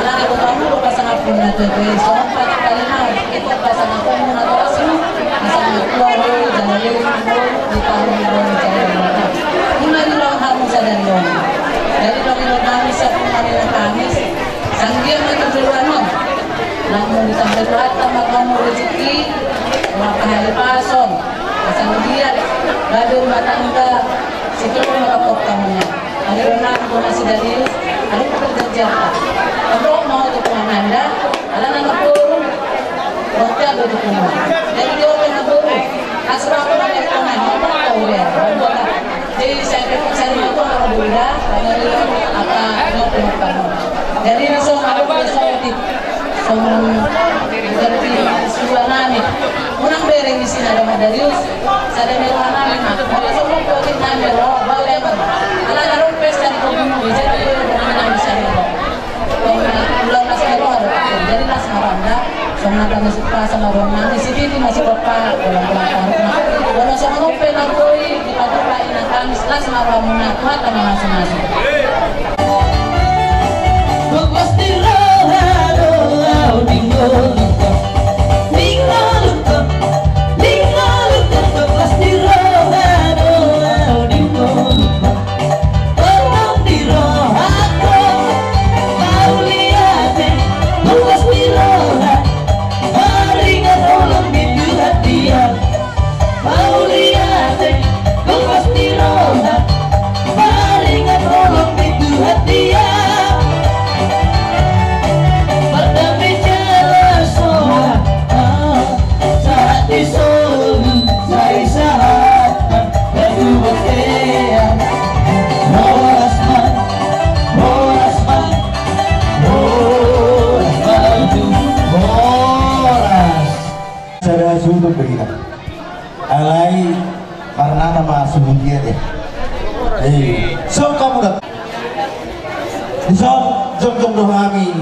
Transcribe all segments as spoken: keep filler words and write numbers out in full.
Alana botomu do pasangaphon na tuatua i, songon patik kali na ingkon pasangaphonmu na torasmu, asa martua ho jala leleng ho di taon na ro di jalaon. Nunga dilehon hamu sadari on. Jadi dilehon hami siap nunga dilehon hami. Sanggiat ma tu joloan on. Namu ditambah Tuhanta ma hamu rezeki, ma pahalipason. Asa liat, gabe rumah tangga, sitio ma tongtong hamu. Alana nang bona si Darius, alana pekerjaan. Alana mau tu penanda, alana nang boru, hotel do tu penanda. Jadi dia orang nang boru, asal aku nang penanda, mau tahu dia. Jadi saya pikir saya mau tahu apa dia, apa dia mau tahu. Jadi langsung aku boleh soroti. Songon berarti sua nami. Unang bereng di sini ada Darius. Sada mewah nami ma. Maka songon berarti nami ro, bau lebar. Alana ro pesta di kebun, jadi dia berani nami sari ro. Songon bulan masih ro, jadi las maranda. Songon apa masuk pas sama ro nami, si Titi masih bapak, bulan-bulan taruh. Bulan songon ope na koi, di padu pai na Kamis, las maranda, mata mamasu-masu. Sama suhutia deh. Eh, so kamu dat. Dison jongjong do hami.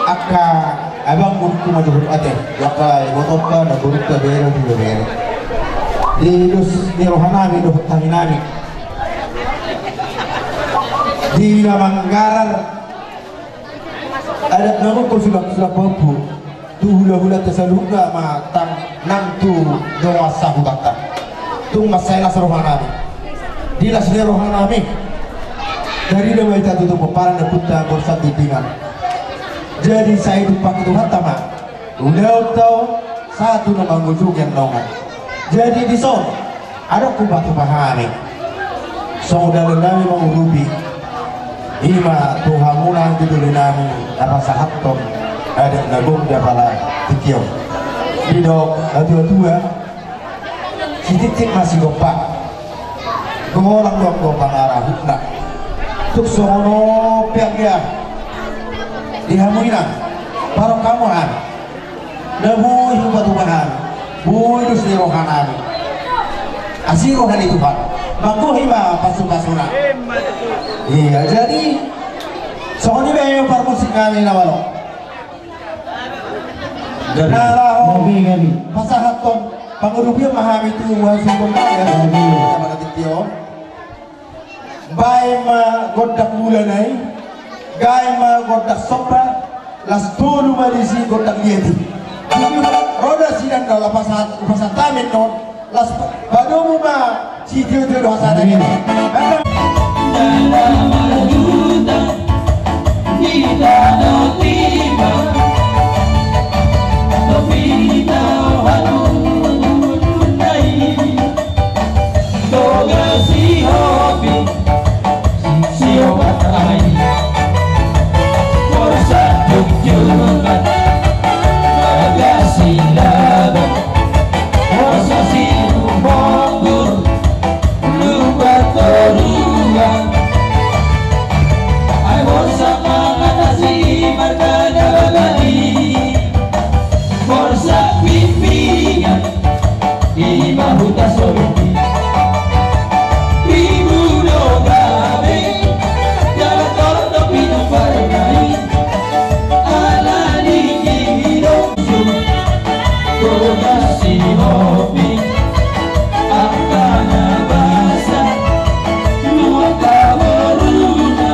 Angka abang gurungku ma jolo ate. Angka ibotopa na gurungku bere di bere. Di dos ni rohanami dohot tahinami. Di na manggarar adat na rukun sudah sudah pahompu. Tu hulahulanta saluhutna ma tang nang tu dongan sahutanta. Tung mansai las rohanami. Di las ni rohanami. Dari nama ita tutu pomparan da punta borsa tutingan. Jadi sai tumpaki Tuhanta ma. Ulaon tau satu na mangujungi anongan. Jadi dison. Adong hupatupa hami. Songon dalan nami mangurupi. Ima tu hamuna tu doli nami na pasahathon adat na gok di apala tingki on. Didok natuatua. Sititip ma sigompa. Golang do anggo pangarahutna. Tung songon on pe anggia. Di hamu inang. Parok hamu hami. Na boi hupatupa hami, boi dos ni rohanami. Asi roha ni Tuhan. Manggohi ma pasupasuna. Iya, jadi songon i ma parmusik nami na malo. Na laho pasahathon pangurupion ma hami tu hasuhuton nami ya. Pada tingki on. Baen ma gondang mula na i, baen ma gondang somba, las tolu ma disi gondang liat i. Dung i ro da sidang do lapasan upasan tamen non, las padomu ma sitiotio do hasana. Amin. Toga si hopi, si opat ai. Borsak jukjukan, naga si labang. Borsak si rumbonggur, lupa toruan. Ai borsak mangatasi marga na babali. Borsak pingpingan. Ima huta Soroti. Ibu do gabe, jala torop do pinomparna i. Ala ni i do jum, toga si hopi, angka na basa, lupa boruna.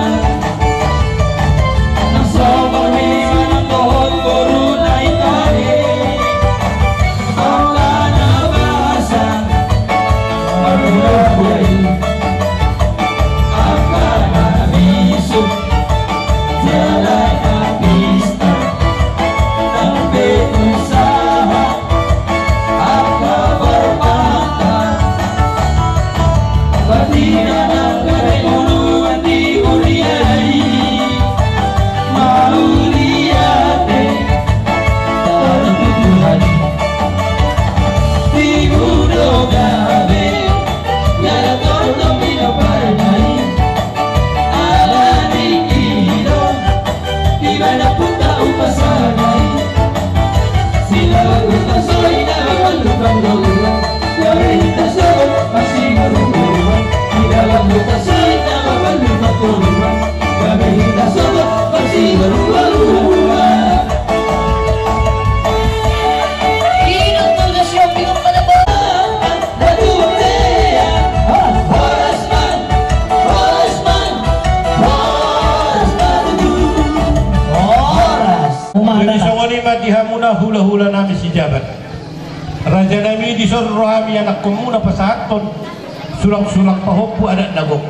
Ala ni i do, di mana punta upasanai. Silaban huta soi na mamallukan dolura. Gabe hita sogot masimarumuruma. Di dalam huta soi na mamallukan dolura. Gabe hita sogot masimarumuruma. Inang tolga siopingan pada bola. Horas, horas, man. Horas, man. Horas, man. Horas. Jadi songon i ma di hamuna hulahula nami sijabat. Raja nami, dison ro hami anakkonmuna pasahathon sulangsulang pahompu adat na gok.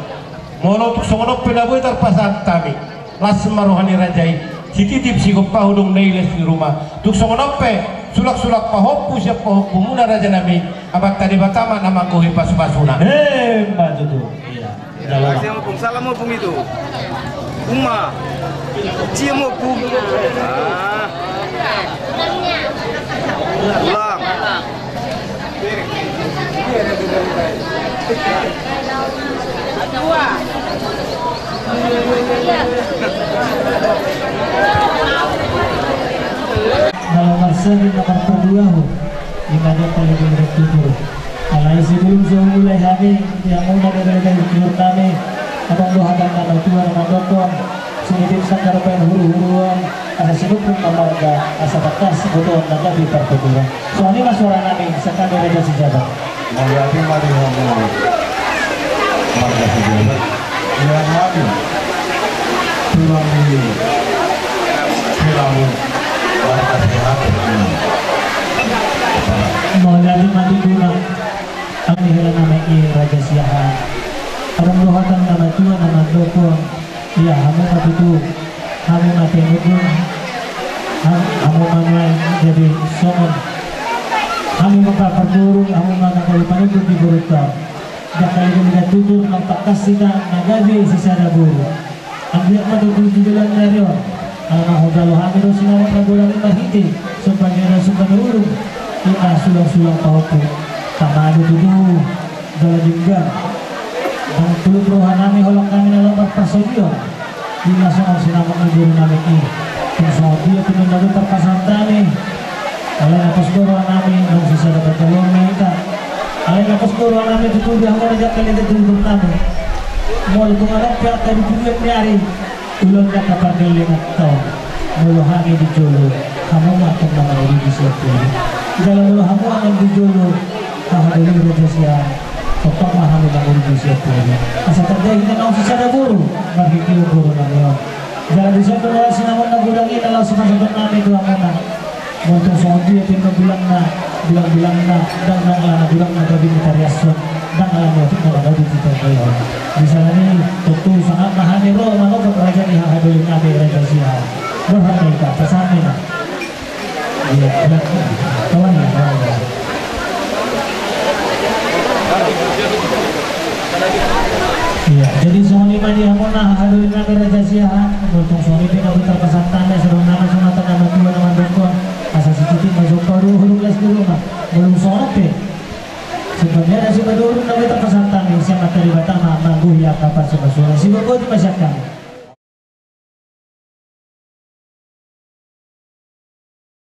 Molo tung songon on pe na boi tarpasahat hami. Las ma roha ni raja i, sititip sigompa, hudong na i las ni ruma. Tung songon on pe, sulangsulang pahompu sian pahompumuna raja nami, Amanta Debata ma na manggohi pasupasuna. Emma tutu. Iya. Siap ompung, salam ompung itu. Uma. Cium ompung. Ah. Ulang. Kalau marsani nomor kedua ho, di mana kalau di mana tutur. Alai sebelum saya mulai hami Harapan huru-huruan, asa sinungkun ma marga, asa tangkas botohon na gabe partuturan. Songon i ma suara nami, sian hami Raja Sijabat. Mauliate ma di hamu marga Sijabat. Ia hami tulang ni hela, marga Sijabat. Mauliate ma di tulang ni hela nami i Raja Siahaan. Adong do hata ni na matua na mandok, ia hamu ma tutu, hamu ma panungkun, ha-, hamu ma nuaeng gabe songon, hamu ma parboru, hamu ma na gabe panungkun di borunta. Jala lega-lega tutur, naung tangkas hita na gabe sisada boru. Anggiat ma tutu di joloan ni ari on, ala naung hujalo hami do sinamot na godang i marhite somba ni adat somba ni uhum, i ma sulang-sulang pahompu. Tama do tutu jala denggan. Ndang tulut roha nami, holan hami na laho marparsaulian. Ima songon sinamot ni boru nami i. Tung songon dia pe na gabe tarpasahat hami. Alai na pos do roha nami, naung sisada parjaloon ma hita. Alai na pos do roha nami tutu di hamu na jangka ni tutur nami. Molo tung adong pe angka di pinggan ni ari, ulaon ni angka pargellenganta on, molo hami di jolo, hamu ma tong na mangurupi sian pudi. Jala molo hamu annon di jolo, haha doli Raja Siahaan, tongtong ma hami mangurupi sian pudi. Asa tanda hita naung sisada boru, marhite boru nami on. Jala dison do mauliate sinamot na godang i na laho sipasahaton nami tu hamuna. Molo tung songon dia pe na bilang na, bilang-bilang na, ndang, ndang ala na godang na gabe ni tariashon, ndang ala ni otik na gabe ni tariashon. Di siala ni i, tontu sangap ma hami ro manogot raja ni haha doli nami Raja Siahaan. Borhat ma hita, pasahat ma hita. Ia, kawan ya, kawan ya. Ia, jadi songon i ma di hamuna haha doli nami Raja Siahaan, molo tung songon i pe na gabe tarpasahat hami, asa adong nama sunatan na matua na mandok, asa sititik ma jompa, hurung las di ruma, molo songon i pe. Sebenarna si madurung na gabe tarpasahat hami, sian Amanta Debata ma manggohi angka pasupasu, si bogoti ma sian hami.